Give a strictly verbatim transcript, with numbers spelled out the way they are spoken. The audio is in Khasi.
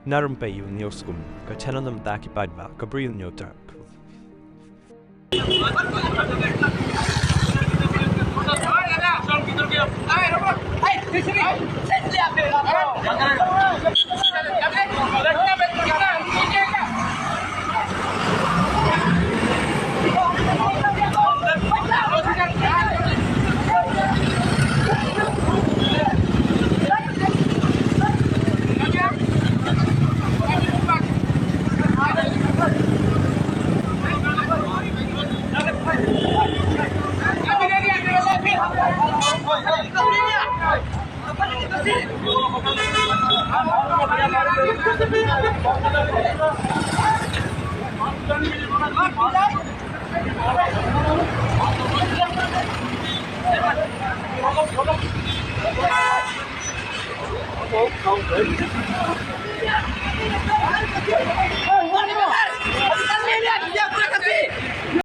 Na rympei ïa u Neo Skum, ka channel na bynta ki paidbah, ka Bri Neo Terp.